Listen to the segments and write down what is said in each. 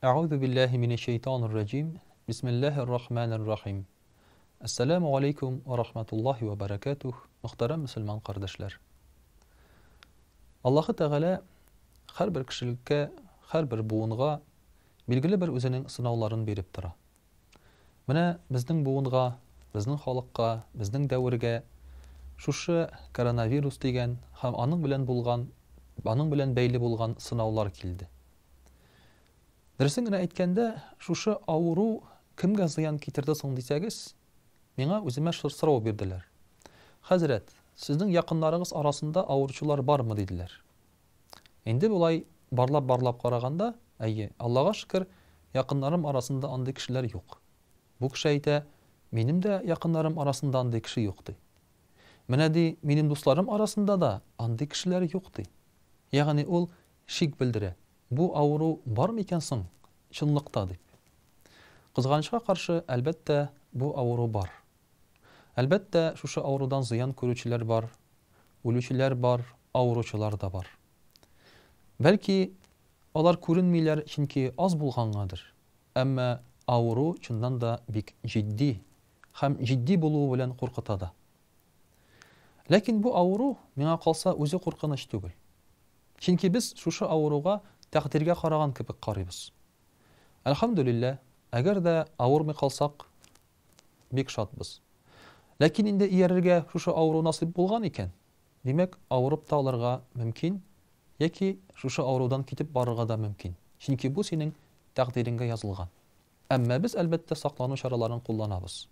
Әгъузу биллаһи минәш-шәйтанир раҗим. Бисмиллаһир рахманир рахим. Әссәламү алейкум ва рахматуллаһи ва баракатуһ. Мөхтәрәм мөселман кардәшләр. Аллаһы Тәгалә һәрбер кешелеккә, һәрбер буынга билгеле бер үзенең сынауларын биреп тора. Менә безнең буынга, безнең халыкка, безнең дәвергә шушы коронавирус дигән һәм аның белән булган, аның белән бәйле булган сынаулар килде. Дөресен генә әйткәндә, шушы авыру кемгә зыян китерде соң дисәгез, миңа үземә сорау бирделәр. Хәзрәт, сезнең якыннарыгыз арасында авыручылар бармы, диделәр. Инде болай барлап-барлап караганда, әйе, Аллага шөкер, якыннарым арасында андый кешеләр юк. Бу кеше әйтә, минем дә якыннарым арасында андый кеше юк, ди. Менә, ди, минем дусларым арасында да андый кешеләр юк, ди. Ягъни ул шик белдерә, бу авыру бар микән соң чынлыкта, дип. Кызганычка каршы, әлбәттә, бу авыру бар. Әлбәттә, шушы авырудан зыян күрүчеләр бар, үлүчеләр бар, авыручылар да бар. Бәлки, алар күренмиләр, чөнки аз булгангадыр. Әмма авыру чыннан да бик җитди һәм җитди булуы белән куркыта да. Ләкин бу авыру, миңа калса, үзе куркыныч түгел. Чөнки без шушы авыруга тәкъдиргә караган кебек карыйбыз. Әлхәмдүлилләһ, әгәр дә авырмый калсак, бик шатбыз. Ләкин инде иярергә шушы авыру насыйп булган икән, димәк, авырып та алырга мөмкин яки шушы авырудан китеп барырга да мөмкин. Чөнки бу синең тәкъдиреңгә язылган. Әмма без, әлбәттә, саклану чараларын кулланабыз.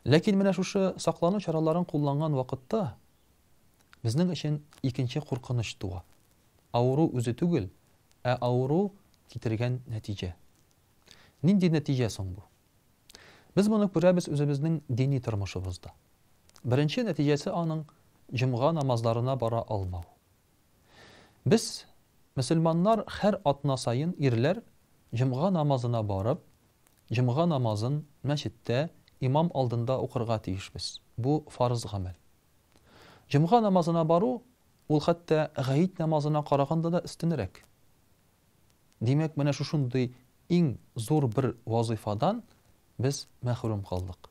Ләкин менә шушы саклану чараларын кулланган вакытта безнең өчен икенче куркыныч туа. Авыру үзе түгел, ә авыру китергән нәтиҗә. Нинди нәтиҗә соң бу? Без моны күрәбез үзебезнең дини тормышыбызда. Беренче нәтиҗәсе аның җомга намазларына бара алмау. Без, мөселманнар, һәр атна саен ирләр җомга намазына барып, җомга намазын мәчеттә имам алдында укырга тиешбез. Бу фарыз гамәл. Җомга намазына бару, ул хәтта гаит намазына караганда да өстенрәк. Димәк, менә шушындый иң зур бер вазыйфадан без мәхрүм калдык.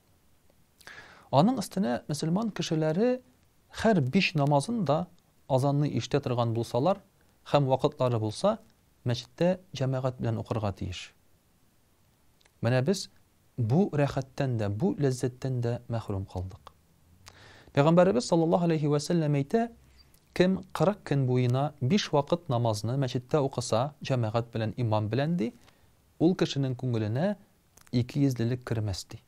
Аның өстенә мөселман кешеләре һәр биш намазын да азанны ишетә торган булсалар һәм вакытлары булса, мәчеттә җәмәгать белән укырга тиеш. Менә без бу рәхәттән дә, бу ләззәттән дә мәхрүм калдык. Пәйгамбәребез саллаллаһу алейһи вә сәлләм әйтә, кем 40 көн буена биш вакыт намазны мәчеттә укыса, җәмәгать белән, имам белән, ди, ул кешенең күңеленә икейөзлелек кермәс, ди.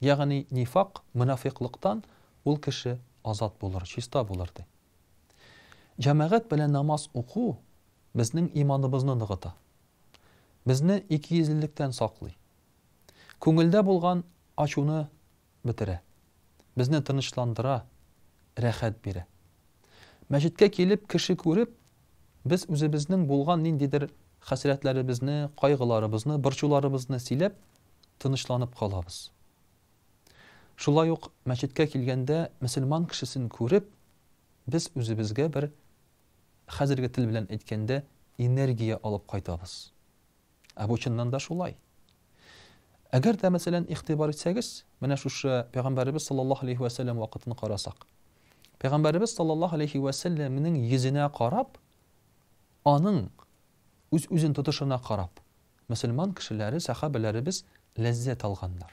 Ягъни нифак, монафикълыктан ул кеше азат булыр, чиста булыр, ди. Җәмәгать белән намаз уку безнең иманыбызны ныгыта. Безне икейөзлелектән саклый. Күңелдә булган ачуны бетерә. Безне тынычландыра, рәхәт бирә. Мәчеткә килеп, кеше күреп, без үзебезнең булган ниндидер хәсрәтләребезне, кайгыларыбызны, борчуларыбызны сөйләп, тынычланып калабыз. Шулай ук мәчеткә килгәндә мөселман кешесен күреп, без үзебезгә бер, хәзерге тел белән әйткәндә, энергия алып кайтабыз. Ә бу чыннан да шулай. Әгәр дә, мәсәлән, игътибар итсәгез, менә шушы Пәйгамбәребез саллаллаһу алейһи вә сәлләм вакытын карасак. Пәйгамбәребез саллаллаһу алейһи вә сәлләмнең йөзенә карап, аның үз-үзен тотышына карап, мөселман кешеләре, сәхабәләребез ләззәт алганнар.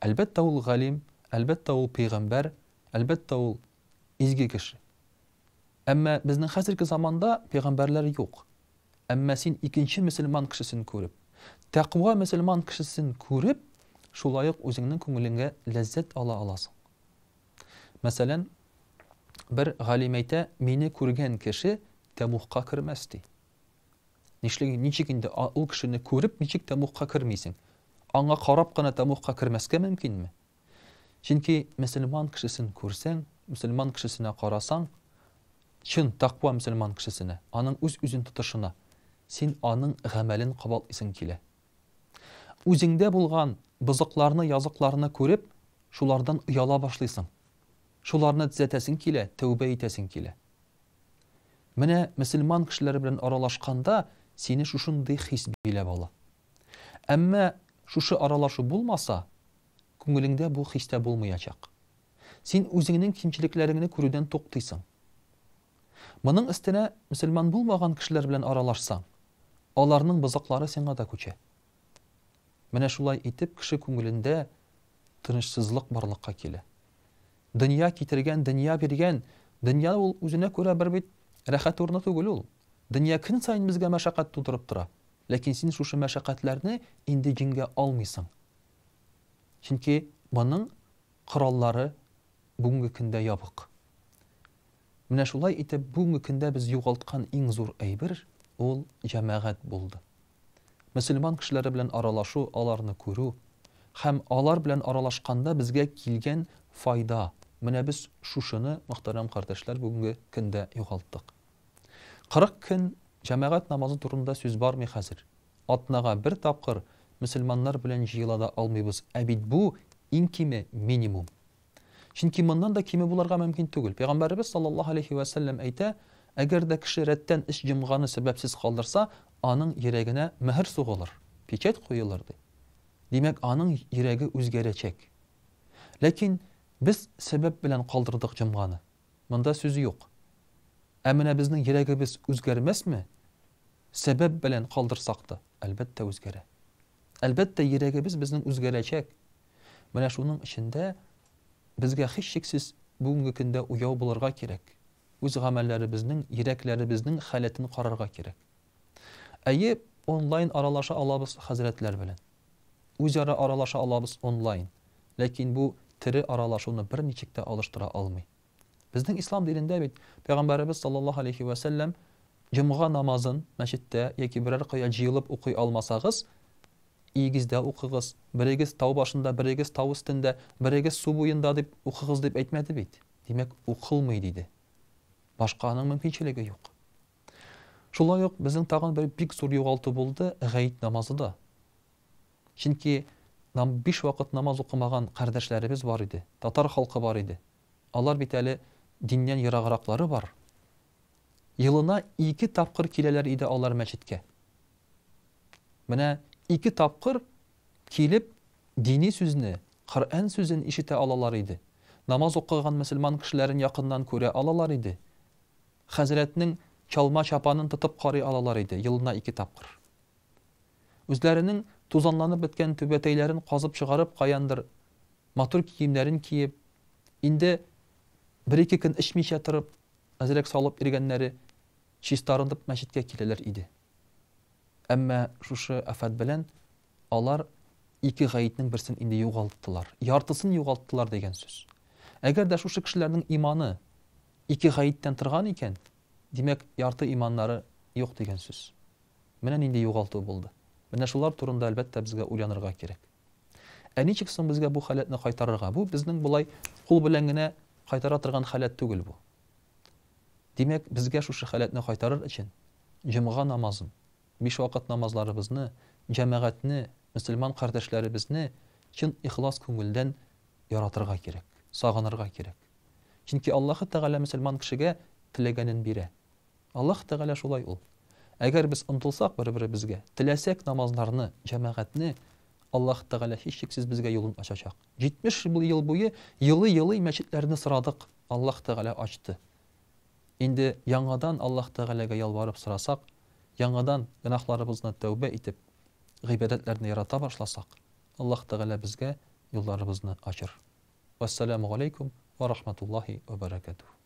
Әлбәттә, ул галим, әлбәттә, ул пәйгамбәр, әлбәттә, ул изге кеше. Әмма безнең хәзерге заманда пәйгамбәрләр юк. Әмма син икенче мөселман кешесен күреп, тәкъва мөселман кешесен күреп, шулай ук үзеңнең күңелеңгә ләззәт ала аласың. Мәсәлән, бер галим әйтә, мине күргән кеше тәмугка кермәс, ди. Нишлек, ничек инде ул кешене күреп, ничек тәмугка кермисең? Аңа карап кына тәмугка кермәскә мөмкинме? Чөнки мөселман кешесен күрсәң, мөселман кешесенә карасаң, чын тәкъва мөселман кешесенә, аның үз-үзен тотышына, син аның гамәлен кабатлыйсың килә. Үзеңдә булган бозыкларны, языкларны күреп, шулардан ояла башлыйсың. Шуларны төзәтәсең килә, тәүбә итәсең килә. Менә мөселман кешеләре белән аралашканда, сине шушындый хис биләп ала. Әмма шушы аралашу булмаса, күңелеңдә бу хис тә булмыячак. Син үзеңнең кимчелекләреңне күрүдән туктыйсың. Моның өстенә мөселман булмаган кешеләр белән аралашсаң, аларның бозыклары сиңа да күчә. Менә шулай итеп кеше күңелендә тынычсызлык барлыкка килә. Дөнья китергән, дөнья биргән, дөнья ул үзенә күрә бер бит рәхәт урыны түгел ул. Дөнья көн саен безгә мәшәкать тудырып тора. Ләкин син шушы мәшәкатьләрне инде җиңгә алмыйсың. Чөнки моның кораллары бүгенге көндә ябык. Менә шулай итеп бүгенге көндә без югалткан иң зур әйбер ул җәмәгать булды. Мөселман кешеләре белән аралашу, аларны күрү һәм алар белән аралашканда безгә килгән файда, менә без шушыны, мөхтәрәм кардәшләр, бүгенге көндә югалттык. 40 көн җәмәгать намазы турында сүз бармый хәзер. Атнага бер тапкыр мөселманнар белән җыела да алмыйбыз, ә бит бу иң киме, минимум. Чөнки моннан да киме булырга мөмкин түгел. Пәйгамбәребез саллаллаһу алейһи вә сәлләм әйтә, Әгәр дә кеше рәттән өч җомганы сәбәпсез калдырса, аның йөрәгенә мөһер сугылыр, печать куелыр, ди. Димәк, аның йөрәге үзгәрәчәк. Ләкин без сәбәп белән калдырдык җомганы. Монда сүз юк. Ә менә безнең йөрәгебез үзгәрмәсме? Сәбәп белән калдырсак та, әлбәттә, үзгәрә. Әлбәттә, йөрәгебез безнең үзгәрәчәк. Менә шуның өчен дә безгә һичшиксез бүгенге көндә уяу булырга кирәк. Үз гамәлләребезнең, йөрәкләребезнең халәтен карарга кирәк. Әйе, онлайн аралаша алабыз хәзрәтләр белән. Үзара аралаша алабыз онлайн. Ләкин бу тере аралашуны берничек тә алыштыра алмый. Безнең ислам динендә бит Пәйгамбәребез саллаллаһу алейһи вә сәлләм җомга намазын мәчеттә яки берәр кая җыелып укый алмасагыз, өегездә укыгыз, берегез тау башында, берегез тау өстендә, берегез су буенда дип укыгыз дип әйтмәде бит. Димәк, укылмый диде. Башка аның мөмкинчелеге юк. Шулай ук безнең тагын бер бик зур югалту булды, гает намазы да. Чөнки нам биш вакыт намаз укымаган кардәшләребез бар иде, татар халкы бар иде. Алар бит әле диннән ераграклары бар. Елына ике тапкыр киләләр иде алар мәчеткә. Менә ике тапкыр килеп дини сүзне, Коръән сүзен ишетә алалар иде. Намаз укыган мөселман кешеләрен якыннан күрә алалар иде. Хәзрәтнең чалма-чапанын тотып карый алалар иде елына ике тапкыр. Үзләренең тузанланып беткән түбәтәйләрен казып чыгарып каяндыр матур киемнәрен киеп, инде бер-ике көн эчмичә торып, әзрәк салып йөргәннәре, чистарынып мәчеткә киләләр иде. Әмма шушы афәт белән алар ике гаетнең берсен инде югалттылар. Яртысын югалттылар дигән сүз. Әгәр дә шушы кешеләрнең иманы ике гаеттән торган икән, димәк, ярты иманнары юк дигән сүз. Менә нинди югалту булды. Менә шулар турында, әлбәттә, безгә уйланырга кирәк. Ә ничек соң безгә бу халәтне кайтарырга? Бу безнең болай кул белән генә кайтара торган халәт түгел бу. Димәк, безгә шушы халәтне кайтарыр өчен җомга намазын, биш вакыт намазларыбызны, җәмәгатьне, мөселман кардәшләребезне чын ихлас күңелдән яратырга кирәк, сагынырга кирәк. Чөнки Аллаһы Тәгалә мөселман кешегә теләгәнен бирә. Аллаһ Тәгалә шулай ул. Әгәр без омтылсак бер-беребезгә, теләсәк намазларны, җәмәгатьне, Аллаһ Тәгалә һичшиксез безгә юлын ачачак. 70 ел буе елый-елый мәчетләрне сорадык, Аллаһ Тәгалә ачты. Инде яңадан Аллаһ Тәгаләгә ялварып сорасак, яңадан гөнаһларыбызны тәүбә итеп, гыйбадәтләрне ярата башласак, Аллаһ Тәгалә безгә юлларыбызны ачыр. Вәссәламү галәйкүм вә рахматуллаһи вә бәрәкәтүһ.